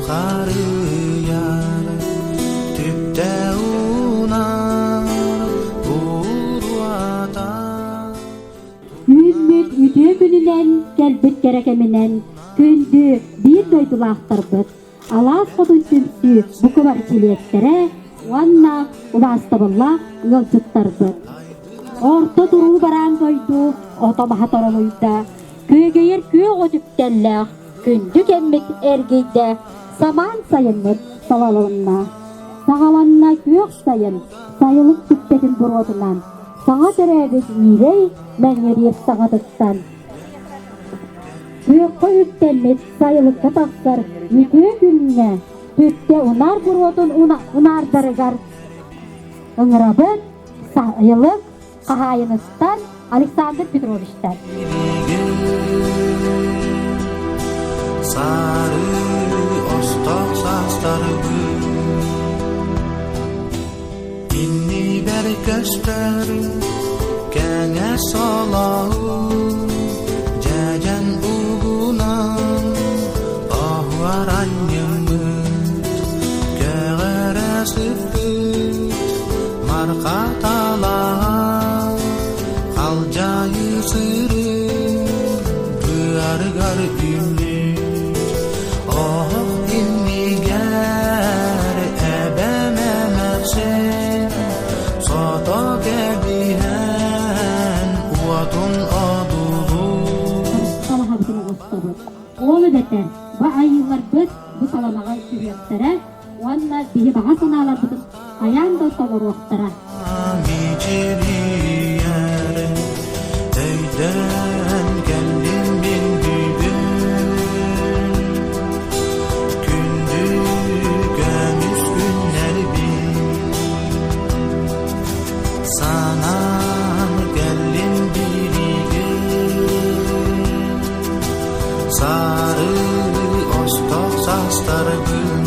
Нухарыйар, түптэ унар буруота. Үүммүт үтүө күнүнэн, кэлбит кэрэ кэминэн күндү биир дойдулаахтарбыт, Алаас Хотун түмсүү букубар чилиэттэрэ уонна убаастабыллаах ыалдьыттарбыт. Орто туруу бараан дойду ото-маһа торолуйда, күөгэйэр күөх өтүктэллээх күндү кэммит эргийдэ, самаан сайыммыт салалынна. Саҕаланна күөх сайын, сайылык түптэтин буруотунан, саҥа төрөөбүт иирэй мэҥириир саҥатыттан. Күөххэ үктэммит сайылыкка тахсар үтүө күҥҥэ түптэ унаар буруотун унаардарыгар ыҥырабыт сайылык хаһаайыныттан Александр Петровичтан. Сары остох састарбыт Иннибэр көстөр кэҥэс олоҕу Дьэдьэн угунан оһуор анньыммыт Көҕөрө сыппыт марха талаҕа Халдьаайы сырыы быарыгар үүммүт Оһох иннигэр эбэм эмээхсин Сото кэбиһэн уотун одулуу Салаһабытын оҥостобут. Ол эбэтэр бу айыыларбыт бу саламаҕа түһүөхтэрэ уонна биһи баҕа санааларбытын хайаан да толоруохтара. Мичилийэр өйдөөн кэллим мин бүгүн Күндү көмүс күннэрбин Санаан кэллим билигин Сары остох састарбын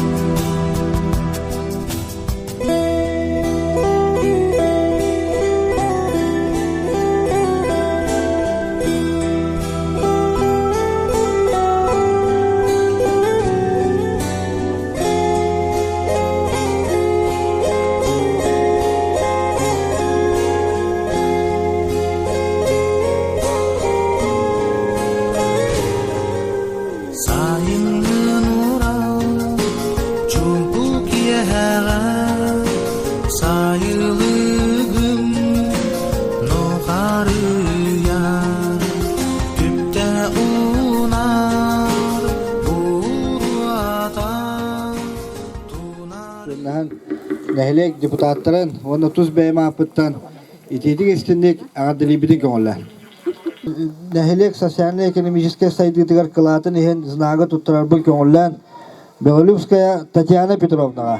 Сайыҥҥын урал чуумпу киэһэҕэ сайылыгым нухарыйар түптэ унаар буруота Туннаһан нэһилиэк депутаттарын уонна тус бэйэм ааппыттан итиитик истинник эҕэрдэлиибитин көҥүллээн. Нэһилиэк социальнай-экономическай сайдыытыгар кылаатын иһин знагы туттарарбын көҥүллээн Белолюбская Татьяна Петровнаҕа.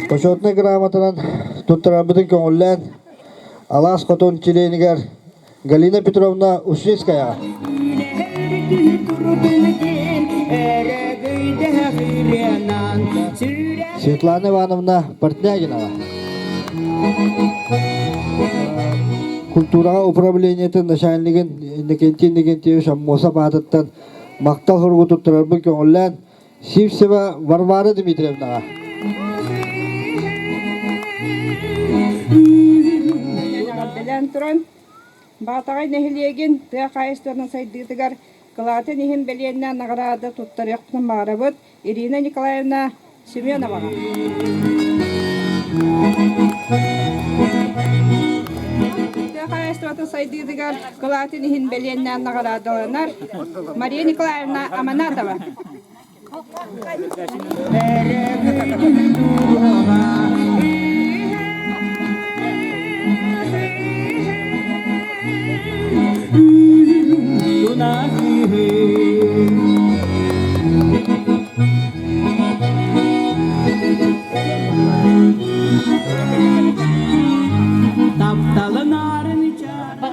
Почетнай грамотанан туттарарбытын көҥүллээн Алаас Хотун чилиэнигэр Галина Петровна Ушницкая. Светлана Ивановна Портнягинова. Культураҕа управлениетын начальнигын Иннокентий Иннокентьевич Аммосов аатыттан махтал суругу туттарарбын көҥүллээн Сивцева Варвара Дмитриевнаҕа. Эҕэрдэлээн туран, Баатаҕай нэһилиэгин тыа хаһаайыстыбатын сайдыытыгар кылаатын иһин бэлиэннэ наҕараада туттарыахпытын баҕарабыт Ирина Николаевна Семеноваҕа. Тыа хаһаайыстыбатын сайдыытыгар кылаатын иһин бэлиэннээн наҕараадаланар Мария Николаевна Аманатова.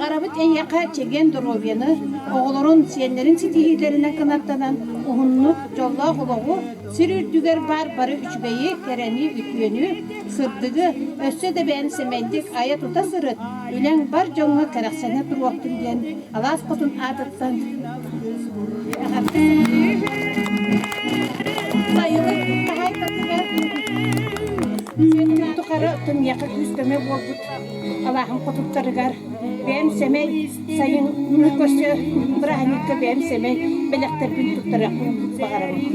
Баҕарабыт эйиэхэ чэгиэн доруобуйаны, оҕолорун, сиэннэрин ситиһиилэринэн кынаттанан уһуннук, дьоллоох олоҕу, сир үрдүгэр баар бары үчүгэйи, кэрэни, үтүөнү, сырдыгы өссө да бэйэн сэмэйдик айа-тута сырыт, үлэҥ бар дьоҥҥо кэрэхсэнэ туруохтун диэн алаас хотун аатыттан эҕэрдэ Сайылык хаһаайкатыгар сиэннэрин тухары миэхэ күүс-көмө буолбут алааһым хотуттарыгар бэйэм сэмэй сайын көрсө бырааһынньыкка бэйэм сэмэй бэлэхтэрбин туттарыахпын баҕарабын.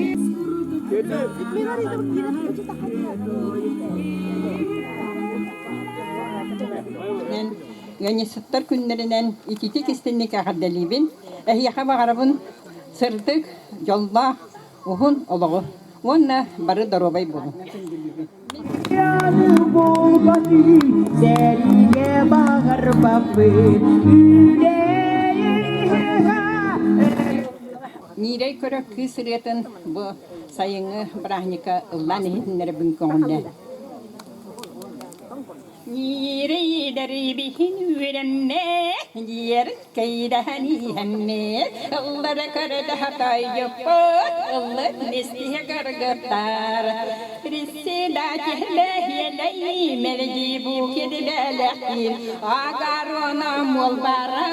Ыанньыксыттар күннэринэн ититик истинник эҕэрдэлиибин. Эһиэхэ баҕарабын сырдык, дьоллоох, уһун олоҕу уонна бары доруобай буолуҥ. Сэриигэ баҕарбаппын Ньиирэй көрө кыыс ырыатын бу сайыҥҥы бырааһынньыкка ыллаан иһитиннэрэбин көҥүллээн. Ньиирэй-идэри биһин үөрэммэ, диэр кэйдэһэн иһэммэ, ыллара көрдөһө тойуппут, ыллык мистиһэ кыргыттар. Председатель хиэлэй мэлдьи бу кирбэлэхтиир, агарона муолбара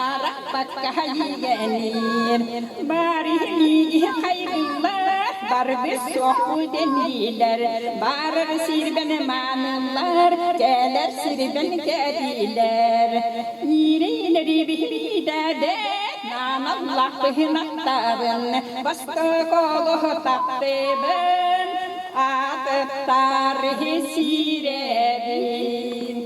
арахпакка игэниир. Барыһы хайгыыллар, барбы суохпу дэнилэр, барар сирбэн маанылар, кэлэр сирбэн кэтиилэр. Иирилэри биһидэбэ, наналлах быһынаттабын, бастакы олох таптыбын, атыттар сирэбин.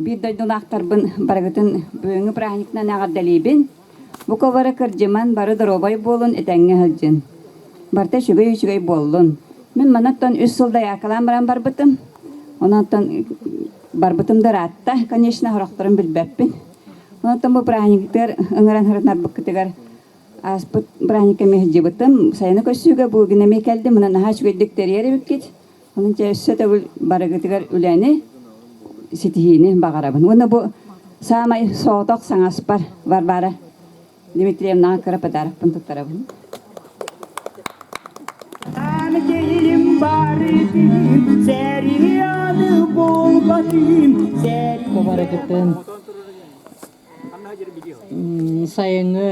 Биир дойдулаахтарбын барыгытын бүгүҥҥү праздникынан эҕэрдэлиибин. Бука бары кырдьыман, бары доруобай буолун, этэҥҥэ сылдьын. Барыта үчүгэй-үчүгэй буоллун. Мин манаттан үс сыл дайаакалаан баран барбытым. Онон барбытым да ыраатта, конечно, сорохторун билбэппин. Онон бу праздниктар ыҥыран сырытынарбыккытыгар ааспыт праздникка эмиэ сылдьыбытым. Сайыны көрсүүгэ бу күн эмиэ кэлдим. Онон наһаа үчүгэйдик тэрийэр эбиккит. Онон дьэ өссө төгүл барыгытыгар үлэни, ситиһиини баҕарабын. Уонна бу саамай соҕотох саҥаспар Варвара Дмитриевнаҕа кыра подарокпын туттарабын. Барыгытын сайыҥҥы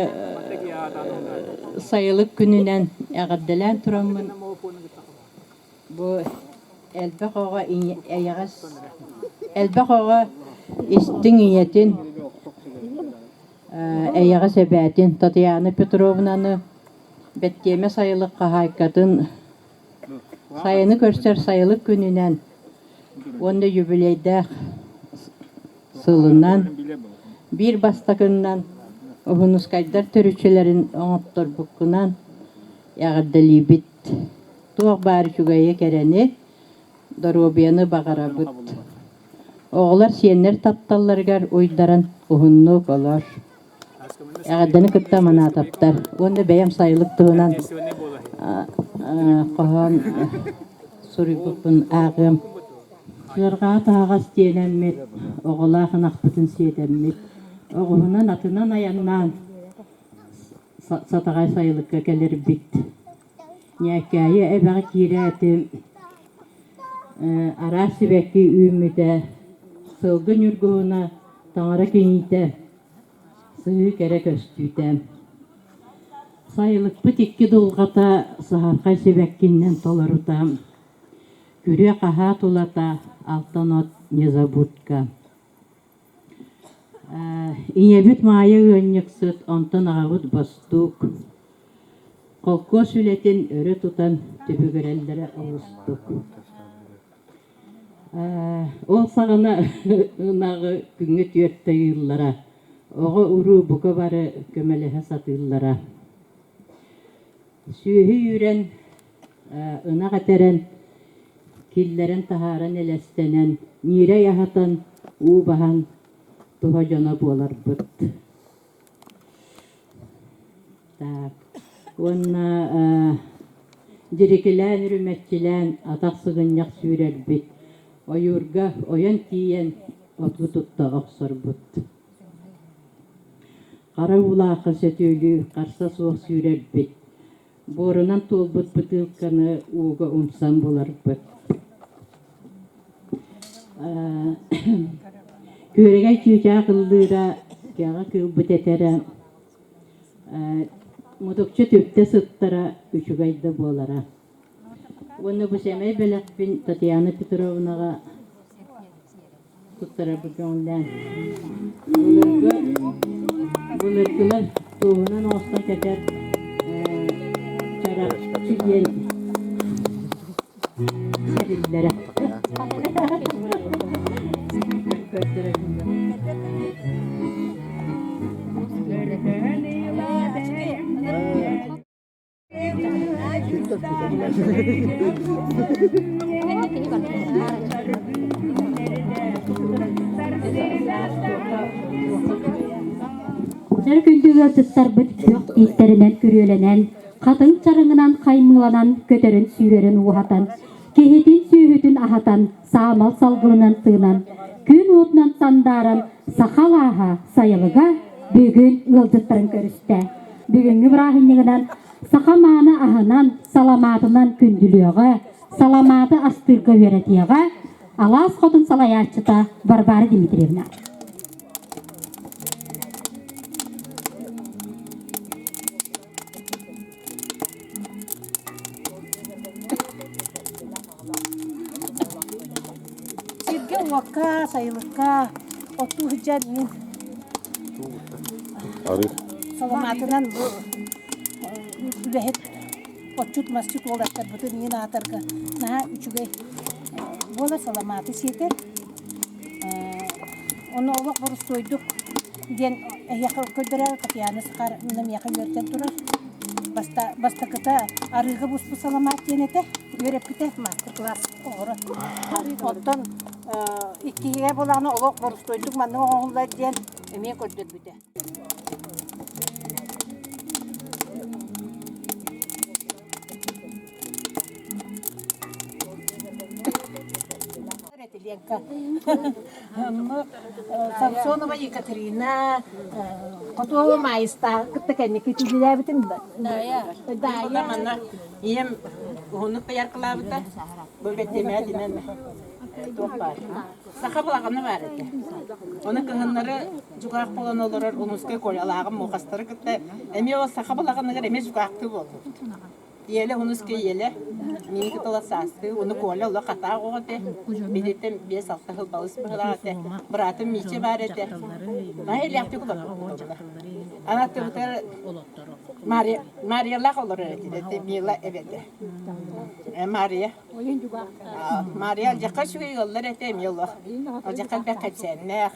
сайылык күнүнэн эҕэрдэлээн тураммын Бу элбэх оҕо эйэҕэс, элбэх оҕо истиҥ ийэтин, эйэҕэс эбээтин Татьяна Петровнаны Бэттиэмэ сайылык хаһаайкатын сайыны көрсөр сайылык күнүнэн уонна юбилейдаах сылынан биир бастакыннан Уһунускайдар төрүччүлэрин оҥотторбуккунан эҕэрдэлиибит. Туох баар үчүгэйи кэрэни, доруобуйаны баҕарабыт. Оҕолор сиэннэр тапталларыгар уйдаран уһуннук олор. Эҕэрдэни кытта Манаатаптар уонна бэйэм сайылык туһунан хоһоон суруйбуппун ааҕыам. Сыарҕаҕа таһаҕас тиэнэммит, оҕолоох ынахпытын сиэтэммит, оҕуһунан атынан айаннаан Сатаҕай сайылыкка кэлэрбит. Ньээккээйи эбэҕэ киирээти араас сибэкки үүммүтэ, сылгы ньургуһуна, таҥара киниитэ, сыһыы кэрэ көстүүтэ. Сайылыкпыт икки дулҕата саһархай сибэккиннэн толорута, күрүө-хаһаа тулата алтан от незабудка. Ийэбит Маайа ыанньыксыт, онтон аҕабыт бостуук. Холкуос үлэтин өрө тутан түбүгүрэллэрэ олустук. Ол саҕана ынаҕы күҥҥэ түөртэ ыыллара, оҕо-уруу бука бары көмөлөһө сатыыллара. Сүөһү үүрэн, ынах этэрэн, киллэрэн таһааран элэстэнэн, ньиирэй аһатан, уу баһан туһа дьоно буоларбыт. Так. Уонна дьирикилээн, үрүмэччилээн, атах сыгынньах сүүрэрбит. Ойуурга ойон тиийэн оту тутта охсорбут. Хара уулаахха сөтүөлүү харса суох сүүрэрбит. Буорунан туолбут бытыылканы ууга умсан буларбыт. Күөрэгэй чыычаах ыллыыра, кэҕэ кыылбыт этэрэ, мутукча түптэ сыттара үчүгэй да буолара. Уонна бу сэмэй бэлэхпин Татьяна Петровнаҕа туттарарбыт көҥүллээн. Былыргы, былыргылар туоһунан оҥостон кэтэр чарапчы диэн тэриллэрэ. Чэр күндү ыалдьыттарбыт күөх тииттэринэн күрүөлэнэн, хатыҥ чарыҥынан хаймыыланан көтөрүн-сүүрэрин ууһатан, киһитин-сүөһүтүн аһатан, саамал салгынынан тыынан, күн уотунан сандааран саха алааһа сайылыга бүгүн ыалдьыттарын көрүстэ. Бүгүҥҥү бырааһынньыгынан саха мааны аһынан, саламаатынан күндүлүөҕэ, саламааты астыырга үөрэтиэҕэ Алаас Хотун салайааччыта Варвара Дмитриевна. Сиргэ-уокка, сайылыкка оттуу сылдьан мин саламаатынан бу үлэһит отчут-масчыт уолаттарбытын иин аатарга наһаа үчүгэй буола саламааты сиэтэр. Ону олох борустуойдук диэн эһиэхэ көрдөрөөрү Татьяна Захаровна миэхэ үөрэтэн турар. Бастакыта арыыга буспут саламаат диэн этэ, үөрэппитэ мастер-класс оҥорон. Оттон иккиһигэр буолаҕына олох борустуойдук маннык оҥоһуллар диэн эмиэ көрдөрбүтэ. Ленка. Самсонова Екатерина, Хотуола Маайыстааҕы кытта кэнники түбүлээбитим. Дая. Дая. Манна ийэм уһуннук дояркалаабыта. Бу бэтимээтинэн туох баар. Саха балаҕана баар этэ. Ону кыһыннары дьукаах буолан олорор Улуускай Колялааҕым муохастары кытта эмиэ ол саха балаҕаныгар эмиэ дьукаахтыы буолбут. Ийэлэ хунуска ийэлэ, миин кытыла саастыы, уну Коля олох хатаах оҕо этэ, биһиттэн 5-6 сыл балыс быһылаах этэ, быраатым Мичи баар этэ. Наһаа илээхтик олорбуппут онно. Аны аттыбытыгар Мария, Мариялаах олорор этилэр, Мила эбэтэ. Мария. Мария алдьархай үчүгэй ыаллар этэ эмиэ олох. Алдьархай элбэх кэпсээннээх,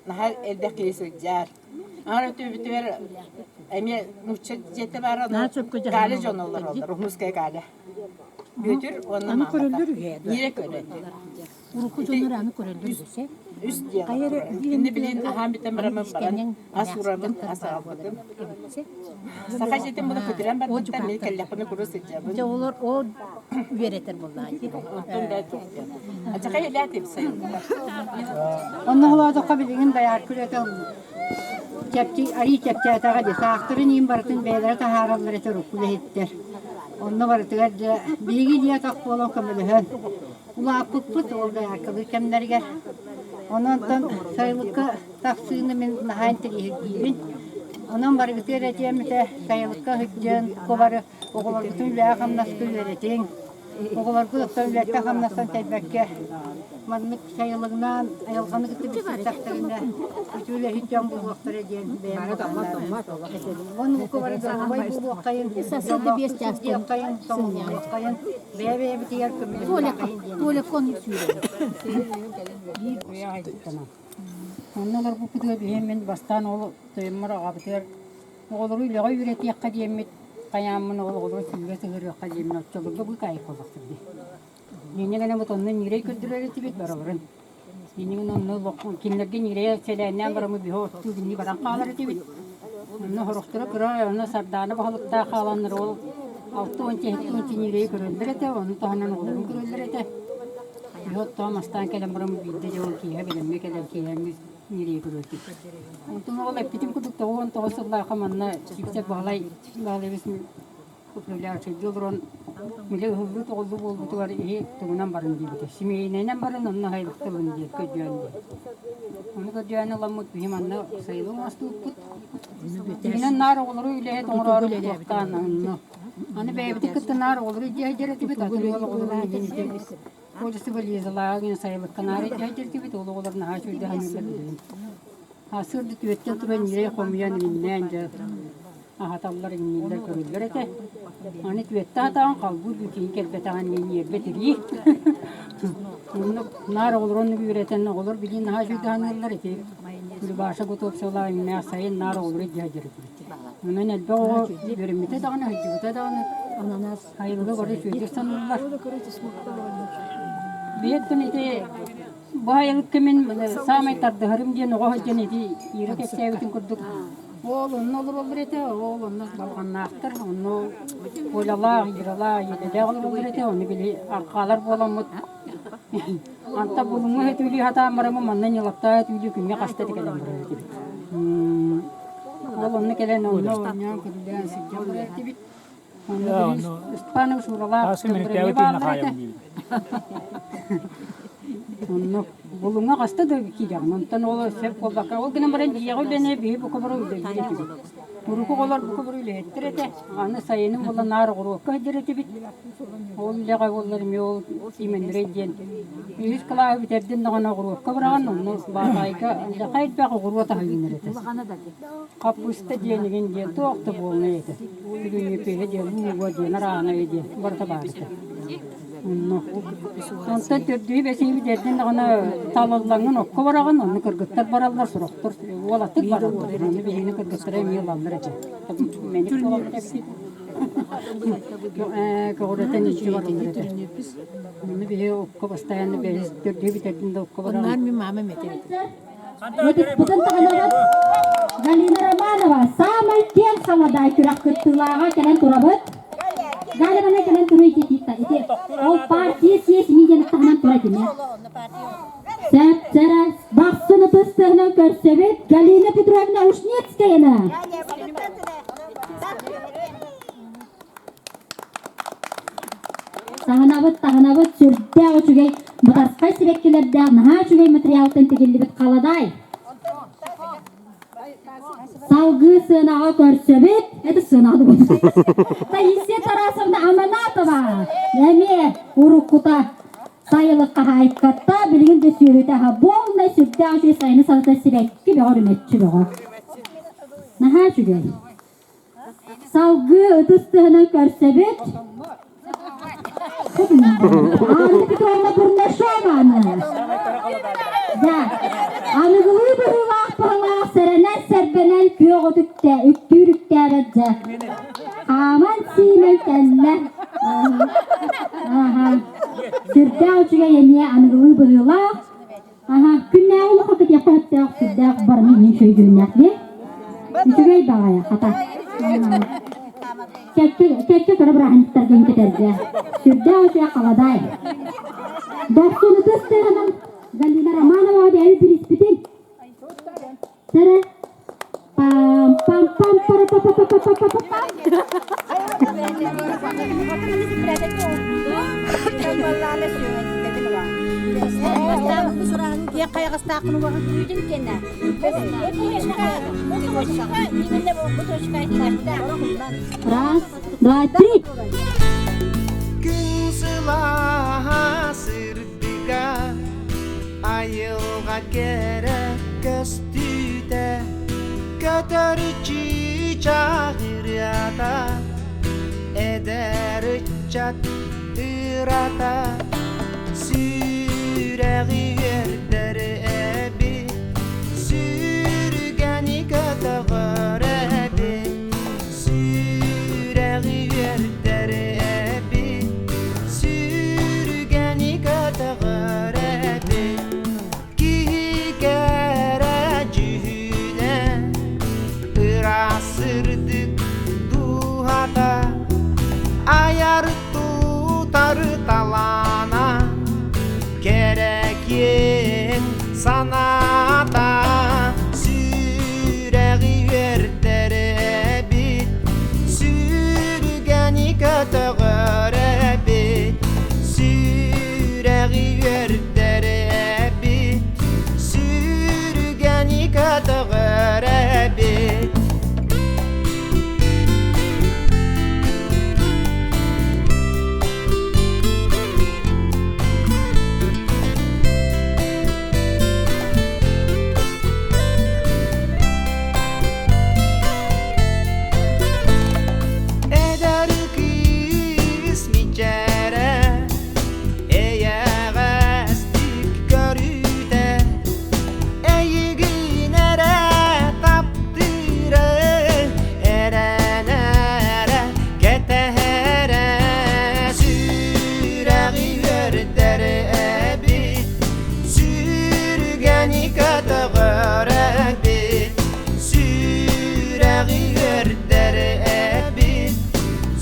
наһаа элбэх киһи сылдьар. Аар өтүүбүтүгэр эмиэ нуучча дьиэтэ баара, Галя дьоно олороллор, Уһунускай Галя. Бүөтүр уонна маамата. Иирэ көрө. Урукку дьоннор аны көрөллөр үһү. Үс диэн. Инни билин аһаан бүтэн бараммын баран ас уурабын, ас аҕалбытым. Саха дьиэтин була көтүрэн барбыттар, мин кэллэхпинэ куру сылдьабын. Дьэ олор ол үөрэтэр буоллаҕа дии. Оттон да Ачакай илээтим сайын. Онно холоотоххо билигин доярка үлэтэ чэпчи арыы чэпчээтэҕэ дии. Саахтарын иин барытын бэйэлэрэ таһаараллар этэ урукку үлэһиттэр. Онно барытыгар дьэ биһиги дьиэ-атах буолан көмөлөһөн улааппыппыт ол дояркалыыр кэмнэригэр. Онон онтон сайылыкка тахсыыны мин наһаа интэриэһиргиибин. Онон барыгытыгар этиэм этэ сайылыкка сылдьан кубары оҕолоргутун үлэҕэ-хамнаска үөрэтиҥ. Оҕолоргут оттон үлэттэн-хамнастан тэйбэккэ маннык сайылыгынан айылҕаны кытта билситтэхтэринэ үтүө үлэһит дьон буолуохтара диэн бэйэм этэбин. Уонна бары доруобай буолуоххайын, дьоллоохтук сылдьыаххайын, тоҥоллуоххайын, бэйэ-бэйэбитигэр көмөлөһүөххэйин диэн. Онно олорбуппутугар биһиги мин бастаан ол тойоммор аҕабытыгар оҕолору үлэҕэ үөрэтиэххэ диэммит хайааммын ол оҕолору сүүрэ сыһыарыахха диэммин оччолорго быыкаайык буоллахтар дии. Инньэ гынан вот онно ньирэй көрдөрөр этибит барыларын. Инньэ гынан онно кинилэргэ ньирэйэ сэлээннээн бараммыт биһи оттуу гинни баран хаалар этибит. Онно сорохторо кыра, онно сардаана баһылыктаах хааланнар ол 60 70 ньирэйи көрөллөр этэ, ону таһынан оҕолорун көрөллөр этэ. оттоон астаан кэлэн баран биирдэ дьэ ол киэһэ бэлэмҥэ кэлэн киэһээҥҥи ньирэйи көрүөхпүт. Онтон ол эппитим курдук 99 сыллаахха манна Сүүсэ Баһылай Баһылайбыс управляющайдыы олорон били ыһыллыы-тоҕуллуу буолбутугар иһи тугунан барын диэбитэ. Симиэйинэнэн барын онно сайылыкта ылын диэн көрдөөн диэн. Ону көрдөөн ыламмыт биһи манна сайылык оҥостубуппут. Дьиҥинэн наар оҕолору үлэһит оҥороору туохтаан онно. Аны бэйэбитин кытта наар оҕолору илдьэ сылдьар этибит, атын уол оҕолору илдьэн ити Полисы Лизалааҕа гына сайылыкка наар илдьэ сылдьар этибит, ол оҕолор наһаа үчүгэйдик саныыллар билигин. Сырды түөттэн туран ньирэй хомуйан иҥиннээн дьэ аһаталлар, иҥнииллэр, көрөллөр этэ. Аны түөттэ аһатаҕын халбыыр бүтүн кэлбэтэҕин ньиэрбэ тирии. Оннук наар оҕолору оннук үөрэтэн оҕолор билигин наһаа үчүгэйдик саныыллар ити Любаша Готовцевалаах иҥнээх сайын наар оҕолору илдьэ сылдьар этибит. Онон элбэх оҕо үөрэммитэ даҕаны, сылдьыбыта даҕаны айылҕа бары үчүгэйдик саныыллар. Биһиэттэн ити бу айылыкка мин саамай тардыһарым диэн оҕо сылдьан ити Ира кэпсээбитин курдук ол онно олороллор этэ, ол онно балҕаннаахтар, онно Колялаах, Иралаах, Елелээх олороллор этэ, ону били архаалар буоламмыт Анта булуҥҥа өтүүлүү сатаан бараммын манна ньылаптаа өтүүлүү күҥҥэ хаста да кэлэн барар этибит. Ол онно кэлэн онно оонньоон көрүлээн сылдьан барар этибит. Онно били Степанов Шуралаах дьонноро бааллар этэ. Онно булуҥҥа хаста да киирэҕин. Онтон ол сөп буолбакка ол гынан баран дьиэҕэ үлэни биһи бука бары үлэлиир этибит. Урукку оҕолор бука бары үлэһиттэр этэ. Аны сайынын буолла наар оҕуруокка сылдьар этибит. Ол үлэҕэ буоллар эмиэ ол именнэрэй диэн үһүс кылааһы бүтэрдим даҕаны оҕуруокка быраҕан онно Баатаайга элбэх элбэх оҕуруот аһа үүнэр этэ. Хаппыыста диэн игин диэн туох да буолунай этэ. Бүгүҥҥү диэн лууга диэн араанай диэн барыта баар этэ. Онно онтон төрдүһү бэсиһи бүтэрдин даҕаны талыллаҥҥын окко бараҕын, онно кыргыттар бараллар, сорохтор уолаттар бараллар. Ону биһигини кыргыттара эмиэ ылаллар этэ. Мэник буолан эппит. Көҕүрэтэн иччи бараллар этэ. Ону биһи окко постоянно бэһис төрдүһү бүтэрдин да окко бараҕын. Онноор мин мамам этэр этэ. Ытыспытын таһынабыт Галина Романова саамай киэҥ халадаай күрэх кыттыылааҕа кэлэн турабыт. Галя манна кэлэн туруй ити ити ол партия съезд миигин таһынан тура итини. Сәп сэрэ бахсын ытыс тыаһынан көрсөбүт Галина Петровна Ушницкаяны. Таһынабыт, таһынабыт сүрдээх үчүгэй бытархай сибэккилэрдээх наһаа үчүгэй материалтан тигиллибит халадаай. Салгыы сыанаҕа көрсөбүт. Это сыанаҕа Таисия Тарасовна Аманатова эмиэ уруккута сайылык хаһаайката билигин да сүөһүтэ аһа буолна сүрдээх үчүгэй сайыны салата сибэкки бөҕө үрүмэччи бөҕө. Наһаа үчүгэй. Салгыы ытыс тыаһынан көрсөбүт. Анна Петровна Бурнашованы. Да. Аныгылыы быһыылаах быһылаах сэрэнэн сэрбэнэн күөх өтүктэ үктүүр үктээбэт дьэ. Хааман сиимэн кэллэ. Аха. Сүрдээх үчүгэй эмиэ аныгылыы быһыылаах. Аха, күннээҕи олоххо кэтиэххэ сөптөөх сүрдээх барыны иһин үчүгэй дии. Үчүгэй баҕайы, хата. Кэккэ, кэккэ кыра бырааһынньыктарга кэтэргэ. Сүрдээх үчүгэй халадаай. Дохсун ытыс тыаһынан Галина Романова бэйэбит билиспитин. Сэрэ пам пам пам пара па па па па па па па. Раз, два, три. Күн сылааһа сырдыга айылҕа кэрэ көстүүтэ көтөр чыычаах ырыата эдэр ыччат ырата сүрэҕи үөрдэр эбит сүргэни көтөҕөр эбит сүрэҕи үөрдэр эбит сүргэни көтөҕөр эбит киһи кэрэ дьүһүнэ ыраас сырдык дууһата айар тутар талаан. Санаата сүрэҕи үөрдэр эбит, сүргэни көтөҕөр эбит, сүрэҕи үөрдэр эбит, сүргэни көтөҕөр эбит. Эдэр кыыс мичээрэ эйэҕэстик көрүүтэ эйигин эрэ таптыыры эрэнэрэ кэтэһэрэ сүрэҕи үөрдэр эбит сүргэни көтөҕөр эбит сүрэҕи үөрдэр эбит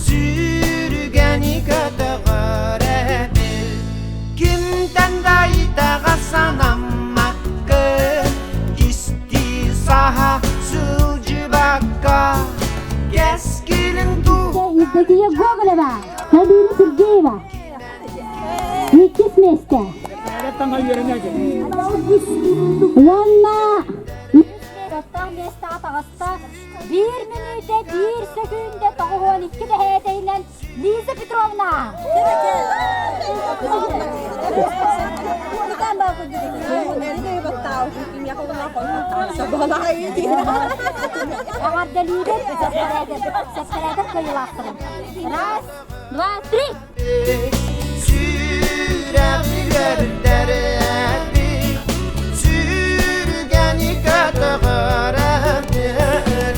сүргэни көтөҕөр эбит кимтэн да итэҕэс санаммаккын кистии саһа сылдьыбакка кэскилин туу Евдокия Гоголева, Сабина Сергеева. Иккис миэстэ. Уонна Оттон миэстэҕэ таҕыста биир мүнүүтэ биир сөкүүндэ 92 дэһээтэйинэн Лиза Петровна. Эҕэрдэлиибит сэппэрээдэр кыайыылаахтарын. Раз, два, три! Сүрэҕи үөрдэр эбит, сүргэни көтөҕөр эбит.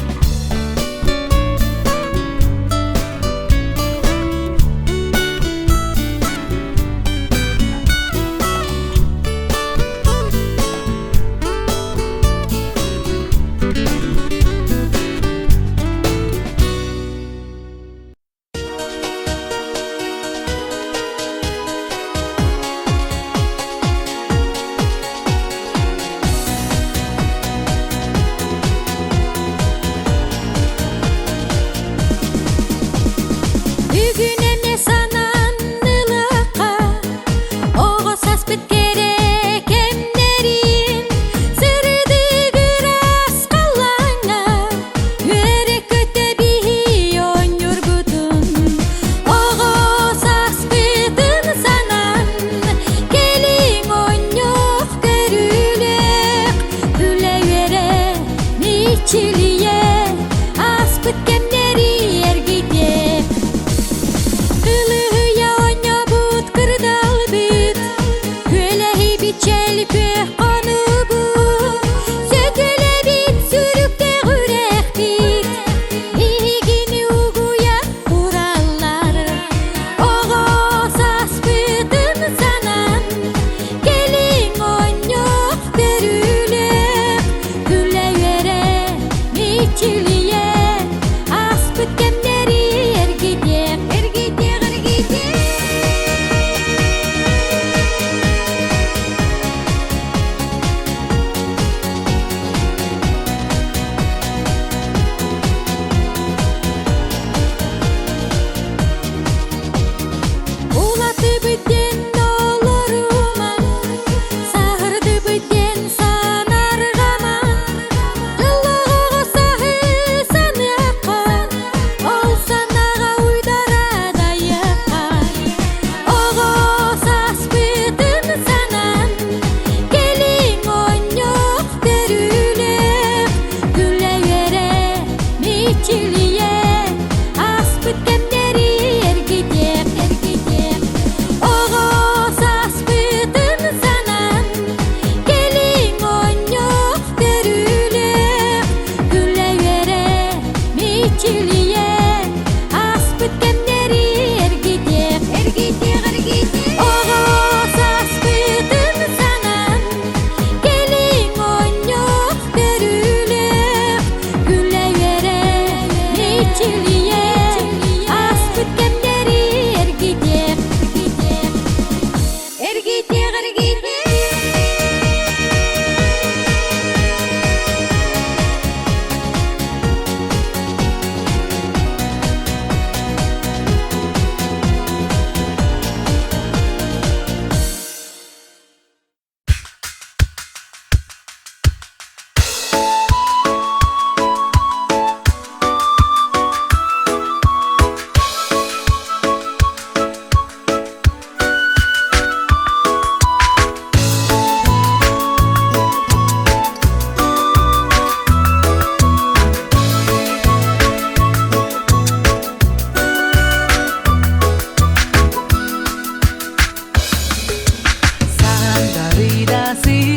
Сыйда сый.